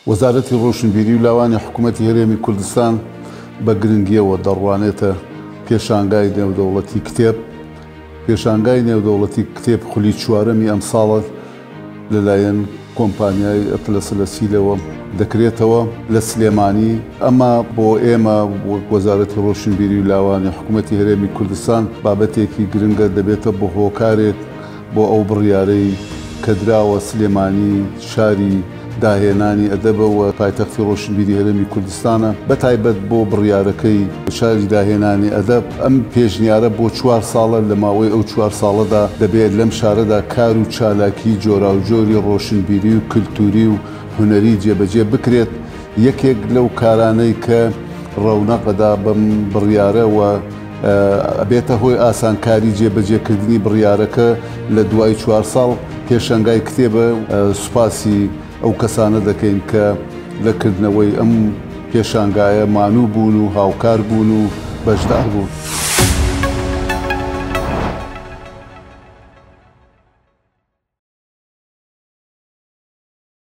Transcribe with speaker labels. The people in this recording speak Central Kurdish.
Speaker 1: وەزارەتی ڕۆشنبیری و لاوانی حکوومەتی هەرێمی کوردستان بە گرنگییەوە دەڕوانێتە پێشانگای نێودەوڵەتی کتێب. پێشانگای نێودەوڵەتی کتێب خولی چوارەمی ئەمساڵە لەلایەن کۆمپانیای ئەتلەس لەسیلەوە دەکرێتەوە لە سلێمانی. ئەمە بۆ ئێمە وەک وەزارەتی ڕۆشنبیری و لاوانی حکوومەتی هەرێمی کوردستان بابەتێکی گرنگە، دەبێتە بۆ هۆکارێک بۆ ئەو بڕیارەی کە دراوە سلێمانی شاری داهێنانی ئەدەبە و پایتەختی ڕۆشنبیری هەرێمی کوردستانە، بەتایبەت بۆ بڕیارەکەی شاری داهێنانی ئەدەب. ئەم پێشنیارە بۆ چوار ساڵە، لە ماوەی ئەو چوار ساڵەدا دەبێت لەم شارەدا کار و چالاکی جۆراوجۆری ڕۆشنبیری و کلتوری و هونەری جێبەجێ بکرێت. یەکێک لەو کارانەی کە ڕەونەق ئەدا بەم بڕیارە و ئەبێتە هۆی ئاسانکاری جێبەجێکردنی بڕیارەکە لە دوای چوار ساڵ، پێشەنگای کتێبە. سوپاسی ئەو کەسانە دەکەین کە لە کردنەوەی ئەم پێشانگایە مانوو بوون و هاوکار بوون و بەشدار بوون.